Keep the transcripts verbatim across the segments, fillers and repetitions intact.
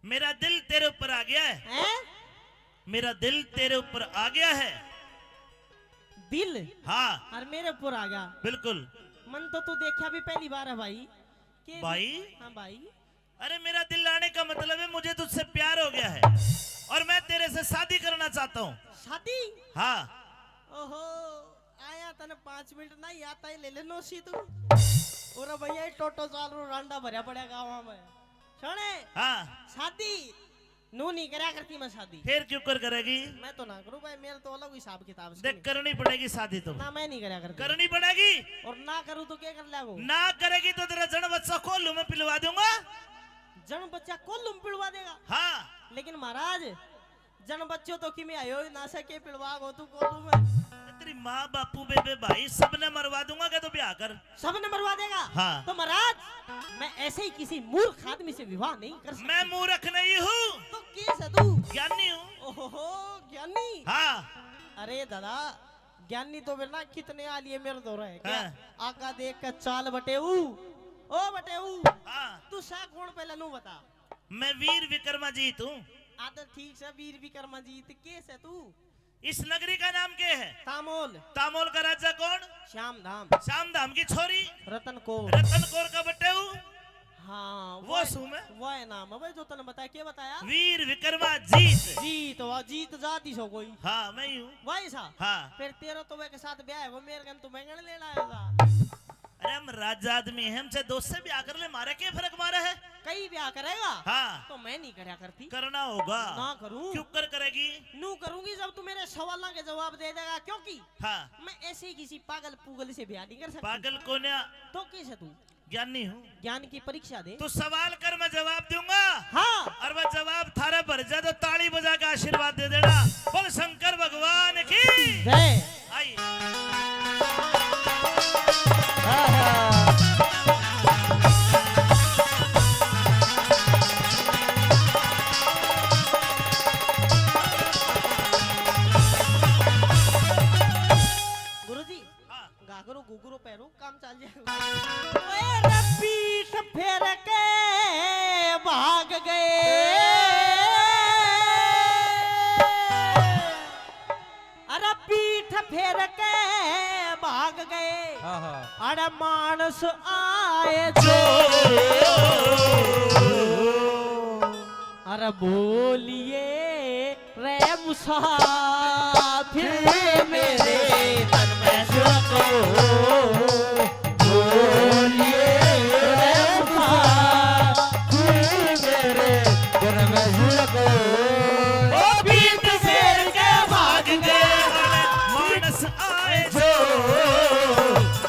मेरा दिल तेरे ऊपर आ गया है। हैं? मेरा दिल तेरे ऊपर आ गया है। दिल? हाँ। और मेरे ऊपर आ गया। बिल्कुल। मन तो तू देखा भी पहली बार है भाई। के भाई? हाँ भाई। अरे, मेरा दिल आने का मतलब है, मुझे तुझसे प्यार हो गया है और मैं तेरे से शादी करना चाहता हूँ। शादी? हाँ। ओहो, आया तने पाँच मिनट ना, या ताई ले ले नोसी तू। और भैया, ये टोटो चाल रो, रांडा भरया पड़ा गाँव में। सुने? हाँ। शादी नू नहीं करया करती मैं शादी। फिर क्यों कर करेगी? मैं तो ना करूँ भाई, मेरा तो अलग हिसाब किताब से देख, नहीं। करनी पड़ेगी शादी तो। ना, मैं नहीं करया करती। करनी पड़ेगी। और ना करूँ तो क्या कर लेगो? ना करेगी तो तेरा जन बच्चा कोल्हू में पिलवा दूंगा। जन बच्चा कोल्हू में पिलवा देगा? हाँ। लेकिन महाराज, जन बच्चों तो किमे आयो ना सके, पिलवा गो तू कोल्हू में। तेरी माँ, बापू, बेबे, भाई, सबने मरवा दूंगा, कह तो ब्याह कर। सबने मरवा देगा? हाँ। तो महाराज, मैं ऐसे ही किसी मूर्ख आदमी से विवाह नहीं कर सकती। मैं मूर्ख नहीं हूँ। तो किस है तू? ज्ञानी हूँ। ओहो, ज्ञानी? हाँ। अरे दादा, ज्ञानी तो फिर ना कितने आ लिए मेरे दो रहे क्या? हाँ। आगा देख के चाल बटेऊ। ओ बटेऊ। हाँ। तू सा कौन पहले नू बता। मैं वीर विक्रमाजीत हूँ। आ तो ठीक से, वीर विक्रमाजीत, के से तू? इस नगरी का नाम के है? तामोल। तामोल का राजा कौन? श्याम धाम। श्याम धाम की छोरी? रतन कौर। रतन कौर का बटेऊ? हाँ, वो वह, सू मैं। वह नाम है भाई जो तने बताया, के बताया? वीर विक्रमाजीत। जीत, वाह, जीत जाती सो कोई। हाँ, मैं ही हूँ। वही सा? हाँ। फिर तेरा तो वह के साथ ब्याह है, वो मेरे कन तो बैंगन लेना आएगा। अरे, हम राजा आदमी हैं, हमसे दोस्त से ब्याह कर ले, मारे के फर्क मारे है? कई ब्याह करेगा? हाँ। तो मैं नहीं करया करती। करना होगा। ना करूं। क्यों कर करेगी? नू करूंगी जब तू मेरे सवालों के जवाब दे देगा, क्योंकि हाँ। मैं ऐसे किसी पागल पुगल से ब्याह नहीं कर सकती। पागल कोन्या। तो किस है तू? ज्ञानी हूँ। ज्ञान की परीक्षा दे। तू सवाल कर, मैं जवाब दूंगा। हाँ। और वह जवाब थारे भर जा तो ताली बजा के आशीर्वाद दे देना। बोल शंकर भगवान की जय। आई। गुरुजी, हाँ। घाघरो घुघरो पहरो, काम चल जाएगा। ओए रे पीठ फेर के भाग गए। अरे पीठ फेर के भाग गए। हाँ, हाँ। अरे मानस आए जो। अरे बोलिए रे मुसाफिर मेरे तन में सुलगो। बोलिए रे मुसाफिर मेरे तन में सुलगो। ओ पीठ फेर के भाग गए मानस आए जो।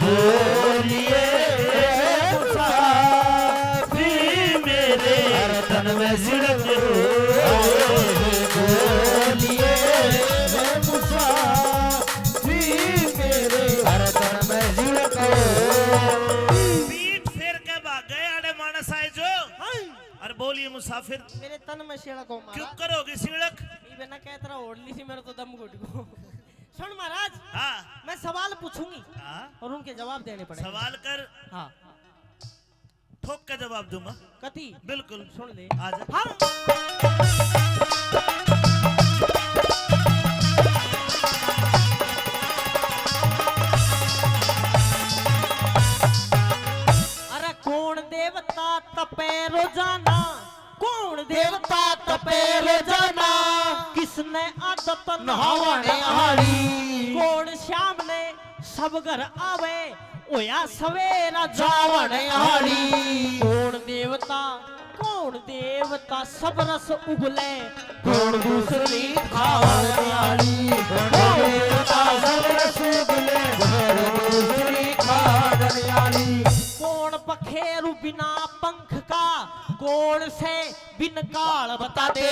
बोलिए रे मुसाफिर मेरे तन में सिड़क रो। बोलिए रे मुसाफिर मेरे तन में सिड़क रो। पीठ फेर के भाग गए आड़े मानस आए जो। हाँ। अरे बोलिए मुसाफिर। मेरे तन में सिड़क हो मारा। क्यों करोगी सिड़क? ये बिना कह तरह ओढ़ ली थी मेरे तो दम घुट गो। सुन महाराज, हाँ। मैं सवाल पूछूंगी हाँ। और उनके जवाब देने पड़ेंगे। सवाल कर। हाँ। ठोक के जवाब दूंगा। कति? बिल्कुल। सुन ले। आ जा। हाँ। अरे कौन देवता तपे रोजाना? कौन देवता तपे रोजाना? किसने आदत नहावण आली? कौन श्याम ने सब घर आवे, होया सवेरा जावण आली? कौन देवता, कौन देवता सब रस उगले? कौन दूसरी खावण आली? कौन देवता सब रस उगले? कौन दूसरी खावण आली? कौन पखेरु बिना पंख का? कौन से बिन काल बता दे।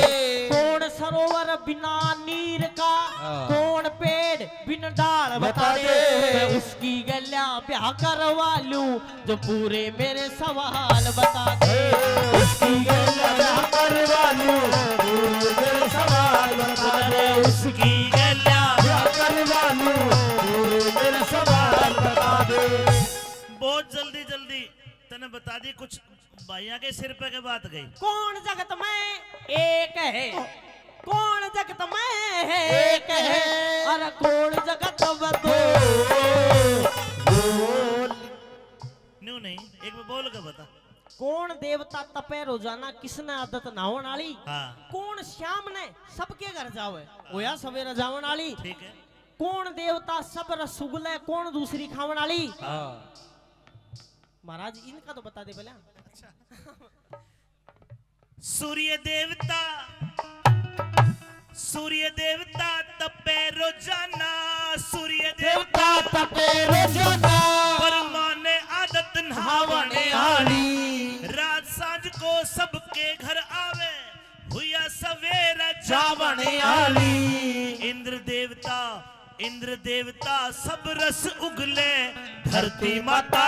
कौन सरोवर बिना नीर का? हाँ। कौन पेड़ बिन डाल बता दे। मैं उसकी गैल्या ब्याह करवा लूं जो पूरे मेरे सवाल बता दे। उसकी गैल्या ब्याह करवा लूं, पूरे मेरे सवाल बता दे। उसकी गैल्या ब्याह करवा लूं, पूरे मेरे सवाल बता दे। बहुत जल्दी जल्दी तने बता दी कुछ। भाइयां के सिर पे के बात गई। कौन जगत में है, कौन जगत में एक है, अरे कौन जगत में दो। न्यू नहीं, एक बार बोल के बता। कौन देवता तपे रोजाना, किसने आदत नहावण आली? हाँ। कौन श्याम ने सबके घर जावे, होया सवेरे जावण आली? ठीक है। कौन देवता सब रसगुल्ले, कौन दूसरी खावण आली? हाँ। महाराज, इनका तो बता दे पहले। अच्छा। सूर्य देवता, सूर्य देवता तपे रोजाना, सूर्य देवता तपे रोजाना। पर माने आदत नहावण आली। रात सांझ को सबके घर आवे, हुया सवेरा जावण आली। इंद्र देवता, इंद्र देवता सब रस उगले, धरती माता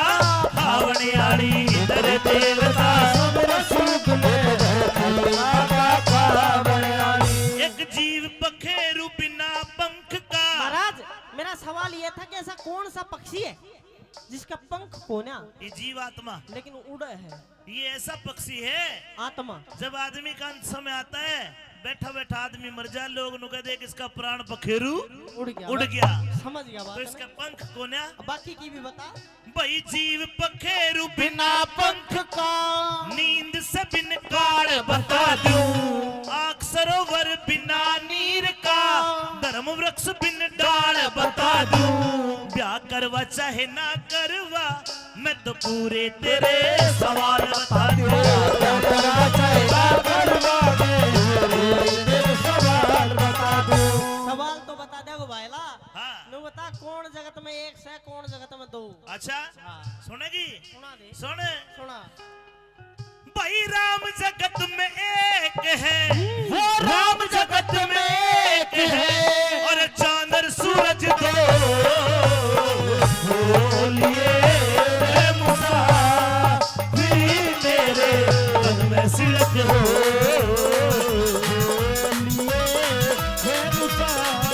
खावण आली। इंद्र देवता सब रस उगले, धरती माता खावण आली। एक जीव पखेरु बिना पंख का। महाराज, मेरा सवाल ये था कि ऐसा कौन सा पक्षी है जिसका पंख कोन्या? ये जीवात्मा। लेकिन उड़े है। ये ऐसा पक्षी है, आत्मा। जब आदमी का अंत समय आता है, बैठा बैठा आदमी मर जाए, लोग नु कह दे कि इसका प्राण पखेरु उड़ गया। उड़ गया। समझ गया बात तो मैं। इसका पंख कोन्या। अब बाकी की भी बता। भाई, जीव पखेरु बिना पंख का, नींद से बिन काल बता दूं, आंख सरोवर बिना नीर का, धर्म वृक्ष बिन डाल बता दूं। ब्याह करवा चाहे ना करवा, मैं तो पूरे तेरे सवाल बता दूं। ब्याह करवा चाहे ना करवा, मैं पूरे तेरे सवाल बता दूं। सवाल तो बता दे वो भाईला। हाँ। नु बता, कौन जगत में एक से, कौन जगत में दो? अच्छा। हाँ। सुनेगी? सुना दे। सुन। सुना। भाई, राम जगत में एक है, वो राम जगत में एक है, और चांद और सूरज दो। बोलिए रे मुसाफिर, मेरे तन में सिलक हो। बोलिए रे मुसाफिर,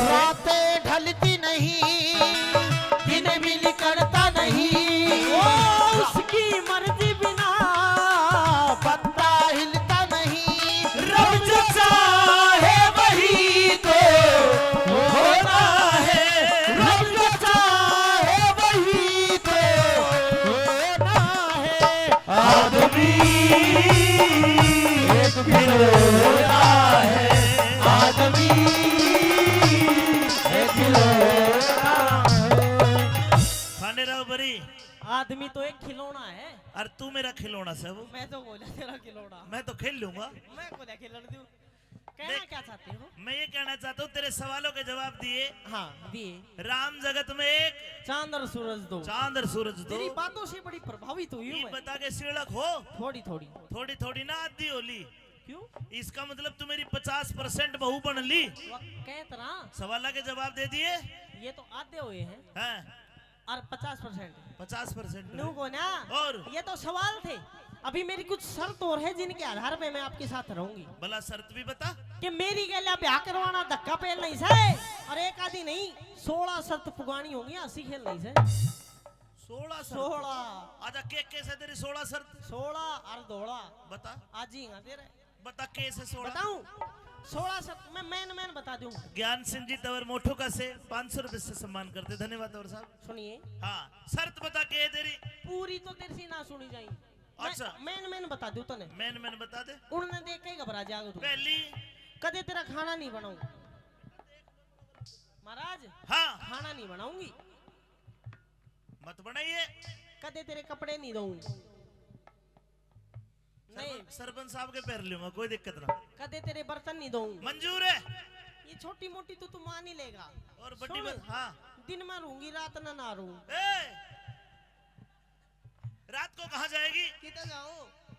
रातें ढलती नहीं, दिन भी निकलता नहीं। ओ, उसकी मर्जी बिना पत्ता हिलता नहीं। रब जो चाहे वही तो होना है, रब जो चाहे वही तो होना है। आदमी एक खिलौना है, आदमी एक खिलौना है। खांडेराव बरी। आदमी तो एक खिलौना है। और तू मेरा खिलौना से वो। मैं तो बोला तेरा खिलौना। मैं तो खेल लूंगा। मैं को क्या खेलन दूं? कहना देख, क्या चाहते हो? मैं ये कहना चाहता हूँ, तेरे सवालों के जवाब दिए। हाँ, दिए। राम जगत में एक, चांद और सूरज दो। चांद और सूरज दो। तेरी बातों से बड़ी प्रभावित हुई हूँ ये मैं। बता के सिलक हो। थोड़ी थोड़ी। थोड़ी थोड़ी ना, आधी होली। क्यों? इसका मतलब तू मेरी पचास परसेंट बहू बन ली। वो कह तरह। सवालों के जवाब दे दिए। ये तो आधे हुए हैं। हैं। और पचास परसेंट। पचास परसेंट न्यू को ना। और? ये तो सवाल थे। अभी मेरी कुछ शर्त और है जिनके आधार पे मैं आपके साथ रहूंगी। भला शर्त भी बता। कि मेरी गेल्या ब्याह करवाना धक्का पेल नहीं से, और एक आधी नहीं, सोलह शर्त पुगानी होंगी, हंसी खेल नहीं से। सोलह शर्त? सोलह। आजा, के के से तेरी सोलह शर्त? सोलह और धोला। बता। आज ही ना तेरे। बता, के से सोलह? बताऊं? सोलह शर्त मैं मैन मैन बता दूं। ज्ञान सिंह जी तंवर मोठो का से पाँच सौ रुपए से सम्मान करते। धन्यवाद तंवर साहब। सुनिए। हाँ, शर्त बता के तेरी। पूरी तो तेरे से ना सुनी जाई। मैं अच्छा। मैन मैन बता दूं तने। मैन मैन बता दे। उड़ने देख के घबरा जाएगा तू। पहली। कदे तेरा खाना नहीं बनाऊं। महाराज। हाँ। खाना नहीं बनाऊंगी। मत बनाइए। कदे तेरे कपड़े नहीं धोऊं। नहीं। सरपंच, सरपंच साहब के पैर लूंगा, कोई दिक्कत ना। कदे तेरे बर्तन नहीं धोऊं। मंजूर है। ये छोटी मोटी तो तू मान ही लेगा। और बड़ी सुन, बात, हाँ। दिन में रहूंगी, रात ना ना रहूं। ए! रात को कहाँ जाएगी? किधर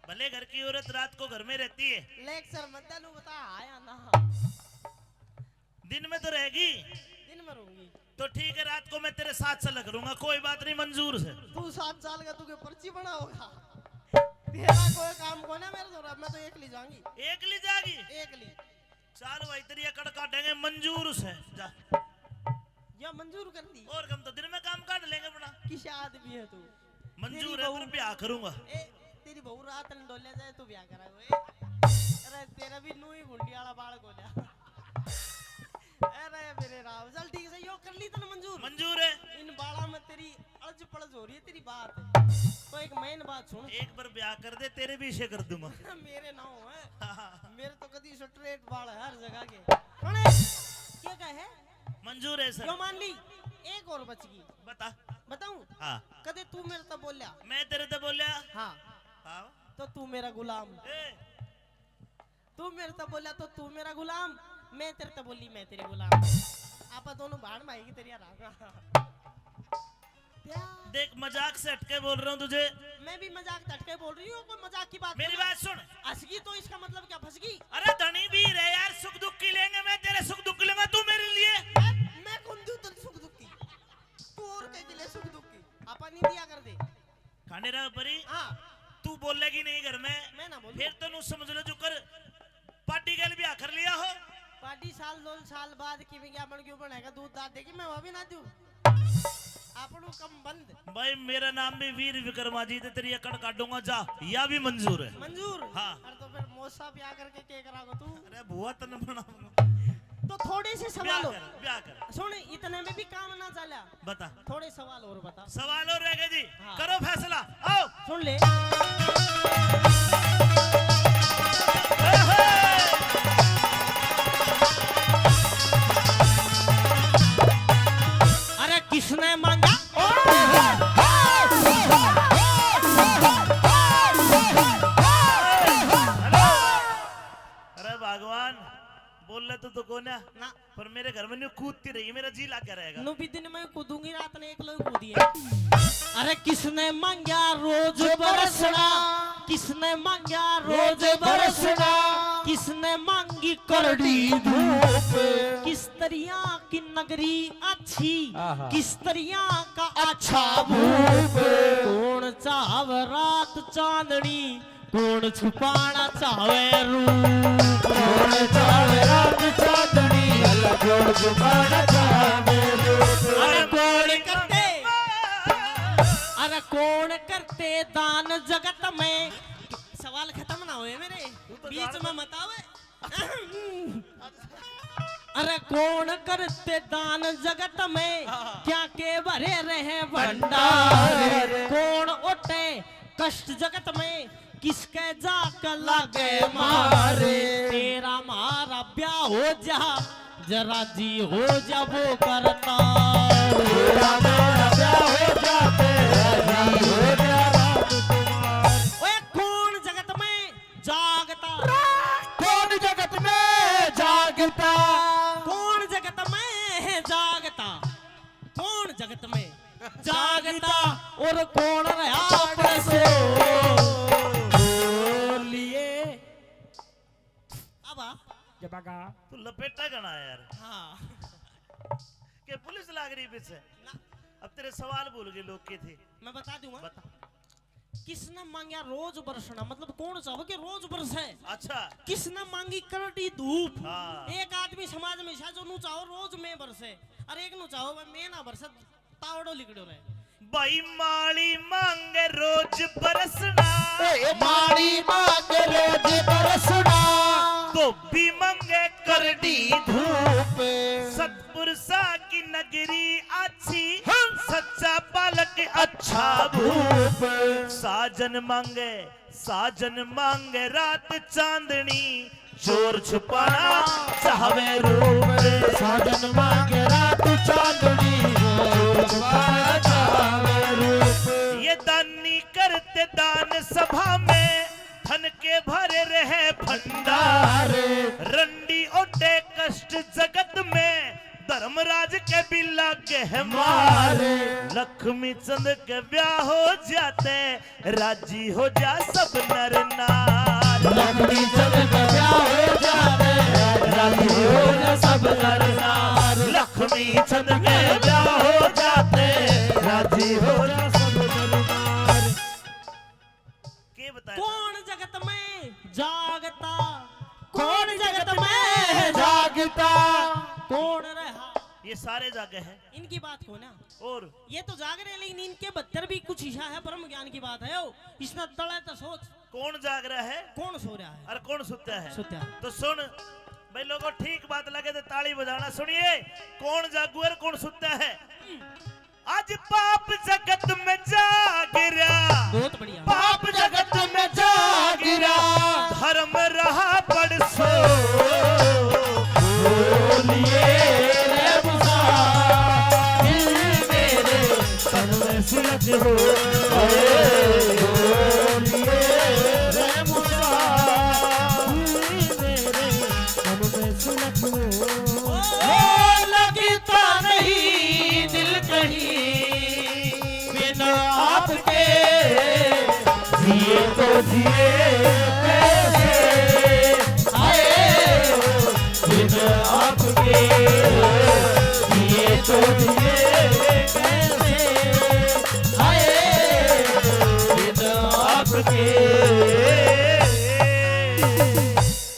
भले घर की औरत रात को घर में रहती है। लेक्चर मत नु बता, आया ना। दिन में तो रहेगी। दिन में रहूंगी। तो ठीक है, रात को मैं तेरे साथ चला करूंगा, कोई बात नहीं, मंजूर से। तू साथ चाल का, तू के पर्ची बनाओगा? तेरा कोई काम को ना मेरे, तो मैं तो एकली जाऊंगी। एकली जागी? एकली। चाल भाई, तेरी अकड़ काटेंगे, मंजूर से। जा। या मंजूर कर दी। और हम तो दिन में काम काट लेंगे अपना। किस आदमी है तू? मंजूर तेरी है, बहू पर ब्याह करूंगा। ए, तेरी बहू रात ने डोले जाए तो ब्याह कराओ, ए। अरे, तेरा भी नू ही गुंडी वाला बाल को जा। अरे मेरे राम, चल ठीक से, यो कर ली तने मंजूर। मंजूर है। इन बाला में तेरी अड़ज पड़ज हो रही है तेरी बात। तो एक मेन बात सुन। एक बार ब्याह कर दे, तेरे भी इसे कर दूंगा। मेरे ना हो है। हाँ। मेरे तो कदी स्ट्रेट बाल है हर जगह के। सुने, क्या कहे? मंजूर है सर। यो मान ली, एक और बच गई। बता। बताऊं? हाँ। कदे तू मेरे तो बोलिया। मैं तेरे तो बोलिया। हाँ। हाँ। तो तू मेरा गुलाम। ए। तू मेरे तो बोलिया तो तू मेरा गुलाम, मैं तेरे तो बोली मैं तेरे गुलाम। आपा दोनों भाण भाई की तरह रहांगा। प्यार। देख, मजाक से हटके बोल रहा हूँ तुझे। मैं भी मजाक से हटके बोल रही हूँ, कोई मजाक की बात मेरी नहीं। बात सुन। हंसगी तो इसका मतलब क्या, फंसगी? अरे धनी भी रहे यार, सुख दुख की लेंगे, मैं तेरे सुख दुख की लूंगा, तू मेरे लिए। मैं, मैं कौन दूं तेरे सुख दुख की? तू और के लिए सुख दुख की? आपा नहीं दिया कर दे। खाने रह परी। हाँ। तू बोलेगी नहीं घर में। मैं ना बोलूं। फिर तन्नू समझ लो जो कर पार्टी गैल ब्याह कर लिया हो। पार्टी साल दो साल बाद किमें क्या बन क्यों बनेगा, दूध दाद देगी, मैं वो भी ना दूं। आपणू कम बंद। भाई मेरा नाम भी वीर विक्रमा जी, ते तेरी अकड़ काटूंगा जा, या भी मंजूर है। मंजूर? हाँ। अरे तो फिर मौसा ब्याह करके के करागो तू? अरे भुआ तन बनाऊंगा। तो थोड़े से सवाल ब्याह हो। कर, ब्याह कर। सुन, इतने में भी काम ना चला। बता। थोड़े सवाल और बता। सवाल और रह गए जी। हाँ। करो फैसला। आओ। सुन ले। अरे किसने मांगा? अरे भगवान, बोल ले तू तो कोन्या। ना। पर मेरे घर में न्यू कूदती रही, मेरा जी लाग रहेगा। न्यू भी दिन में कूदूंगी, रात ने एक लोग कूदी है। अरे किसने मांग्या रोज बरसना, किसने मांग्या रोज बरसना, किसने मांगी करड़ी धूप, किस दरिया की नगरी अच्छी, आहा। किस दरिया का अच्छा भूप, कौन चाहवे रात चांदनी, कौन छुपाना चाहवे रूप। कौन चाहवे रात चांदनी, अल्लाह कौन छुपाना चाहवे रूप। अरे कौन करते, अरे कौन करते दान जगत में? सवाल खत्म ना होए मेरे, तू तो बीच जान में मत आवे। अरे कौन करते दान जगत में, हाँ। क्या के भरे रहे भंडार। भंडार। कौन ओटे कष्ट जगत में, किसके जाके लागे मार। तेरा मारा ब्याह हो जा, जरा जी हो जा वो करता। तेरा मारा ब्याह हो जा, तेरा जी हो जा राजकुमार। ओए कौन जगत में जागता। कौन जगत में जागता? कौन जगत में है जागता? कौन जगत में जागता? और कौन रहा अपने से बोलिए? अब आ। जब आगा। तू लपेटा घना यार। हाँ। के पुलिस लाग रही पीछे? ना। अब तेरे सवाल भूल गए लोग के थे। मैं बता दूंगा। बता। किसने मांग्या रोज बरसना, मतलब कौन चाहो कि रोज बरसे? अच्छा। किसने मांगी करड़ी धूप? हाँ। एक आदमी समाज में ऐसा जो नू चाहो रोज मैं बरसे, और एक नू चाहो भाई मैं ना बरसे, तावड़ो लिकड़ो रहे। भाई माली मांगे रोज बरसना। ए, माली मांगे रोज बरसना। धोबी मांगे करड़ी धूप। सतपुरुषा की नगरी अच्छी, हाँ। सच्चा बालक अच्छा भूप। साजन मांगे, साजन मांगे रात चांदनी, चोर छुपाना चाहवे रूप। साजन मांगे रात चांदनी, चोर छुपाना चाहवे रूप। ये दानी करते दान सभा में, धन के भरे रहे भंडार। रंडी ओटे कष्ट जगत में, धर्मराज के भी लागे है मार। मार। लक्ष्मी चंद के ब्याह हो जाते, राजी हो जा सब नर नार। लक्ष्मी चंद के ब्याह हो जाते, राजी हो जा सब नर नार। लक्ष्मी चंद के ब्याह हो जाते, राजी हो जा सब नर नार। के बताया? कौन जगत में जागता, कौन जगत में जागता, कौन रहा? ये सारे जागे हैं। इनकी बात को ना। और? ये तो जाग रहे हैं, लेकिन इनके भीतर भी कुछ हिस्सा है, ब्रह्म ज्ञान की बात है। ओ, इसने तले तो सोच। कौन जाग रहा है? कौन सो रहा है? और कौन सुता है? सुता है। तो सुन भाई लोगों, ठीक बात लगे तो ताली बजाना। सुनिए, कौन जागू है और कौन सुता है? आज पाप जगत में जाग रहा, बहुत बढ़िया। पाप जगत में जाग रहा, धर्म रहा बड़ सो। बोलिए रे बुसा, दिल मेरे तन में सूरज हो।